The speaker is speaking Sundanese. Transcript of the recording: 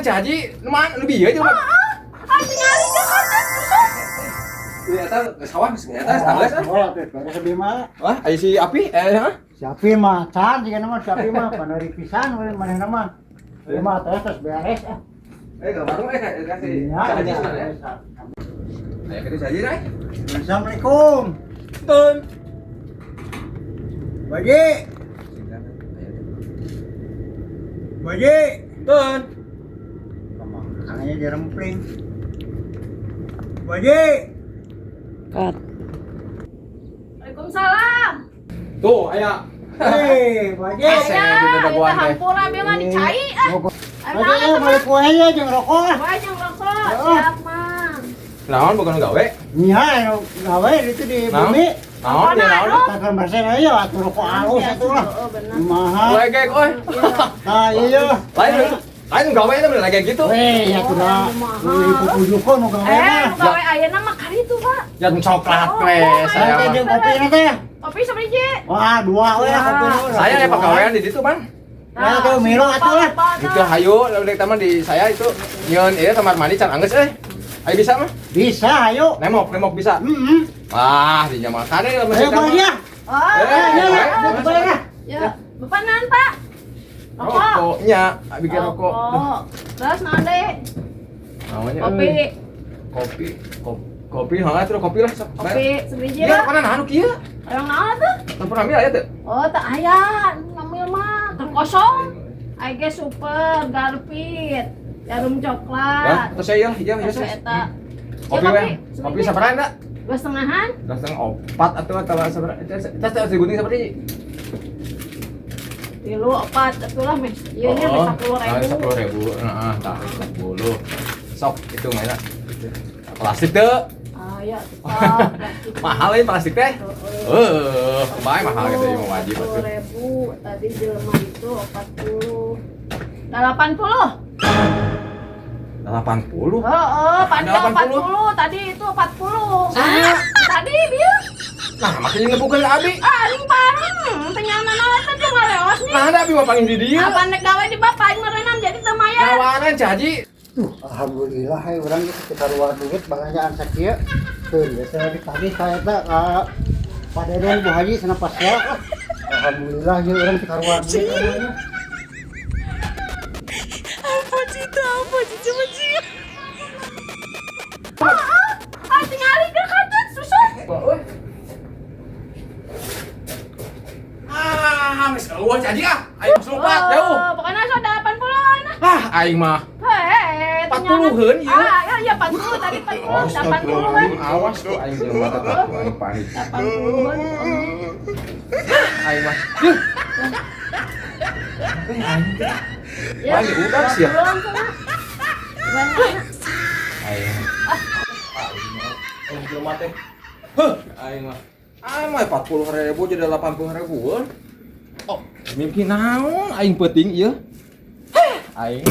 Ceu Haji, nu mana nu bieu jelema? Ah, tingali ke kantun susah. Ieu eta geus sawah geus eta geus ah. Oh, teh beres abi mah. Wah, aya si Api eh hah? Si Api mah can jigana mah si Api mah panari pisan we manehna mah. Ieu mah teh geus beres ah. Eh, ke warung eh kasih Iya, Ceu Haji iya, sana ya. iya. Aya kitu Ceu Haji rai. Assalamualaikum. Tun. Baji, Baji. Tun. Makanya dirempling. Baji. Cut. Waalaikumsalam. Tuh, aya. Hei, Baji. Asep. Ya, di dagoan eta teh. hampura abi mah dicai ah. Ayo Baji, naon eh, atuh, balik Mang? kuenya jeung rokok ah. Wae jeung rokok. Heeh. Siap, Mang. Naon bukan gawe? Nya, anu gawe itu di Naon? bumi. Naon ya naon? Takkan bersen aja atuh rokok halus atuh lah. Oh, bener. Mahal. Legek euy. Nah, iya. Lain lain gawe teh bener legek gitu. Weh, ya tuh dah. Oh, Pupujukeun nu gawe Eh, mah. nu gawe ayeuna mah kari tuh, Pak. Yang coklat Oh, we oh, saya Saya mah. jeung kopi na teh. Kopi sabiji. Wah, dua we lah kopi na. Saya ya pegawaian di situ, Bang. Ya, tuh, Milo atuh lah. Itu hayu lamun taman di saya itu nyeun ieu kamar mandi can anggeus euy. Ayo bisa mah? Bisa, ayo. Nemok, nemok bisa. Heeh. Wah, di makan deh lamun Ayo saya mah. balik ya. Oh, Eh, Ya, ya, eh, ya, bayar lah. ya. Bapak naon, Pak? Rokok. Rokoknya, bikin rokok. Duh, Terus naon deui? namanya Kopi. euy. Kopi, kopi, kopi, heeh terus kopi lah sok. Kopi sebiji Iya, lah. kana naon kieu? Orang naon tuh? Tempur ambil aya teu? Oh, tak aya, ngambil mah terkosong. Aige super, Garpit, jarum Ya, coklat. terus saya iya, iya, iya. Terus eta. Kopi Ya, we. Kopi sebiji. sabaraha enggak? 2,5-an. 2,5 opat atau sabaraha? Itu itu digunting seperti 3 4 itulah mes. Ieu nya mes 10.000. 10.000. Heeh, tah 10. Sok itu mainnya. Plastik teu. Ah, ya, tetap plastik. Mahal ini plastik teh. Heeh. Eh, bae mahal gitu ya wajib atuh. 10.000 tadi jelema itu 40. 80. 80. Heeh, panjang 80. 40, tadi itu 40. Sama. Tadi dia Nah, makanya ngebukeun abi. ah, ini bareng. Teu naon eta dia ngaleos nih. Nah, ada abi mah panggil di dieu. Apa nek gawe di bapak aing merenam jadi teu mayar. Nawaran Ceu Haji. Tuh, alhamdulillah hai urang geus kita luar duit balanjaan sakieu. Tuh, biasa ditagih ka eta ka Pak Deden Bu Haji sana pas ya. Alhamdulillah ieu urang teu karuar duit ayeuna. Apa sih itu? Apa sih? Coba sih. Ah, tingali ke kantun susah. Euy. Ah, geus eueuh Ceu Haji ah. Aing geus lupa jauh. Oh, pokoknya so 80-an. Ah, aing mah Hei, 40-eun ieu. Ah, ya, ya 40 tadi 40, 80-an. Awas tuh aing jeung mata tuh aing panik. 80-an. Aing mah. Yuh. Eh, aing teh. Ya, Wah, ini udah sih ya. 20 langsung ah. Gimana? Aing. Aing jelema teh. Heuh, aing mah. Aing mah 40.000 jadi 80 ribuan. Oh, mimpi naon aing peuting ieu. Heh, aing.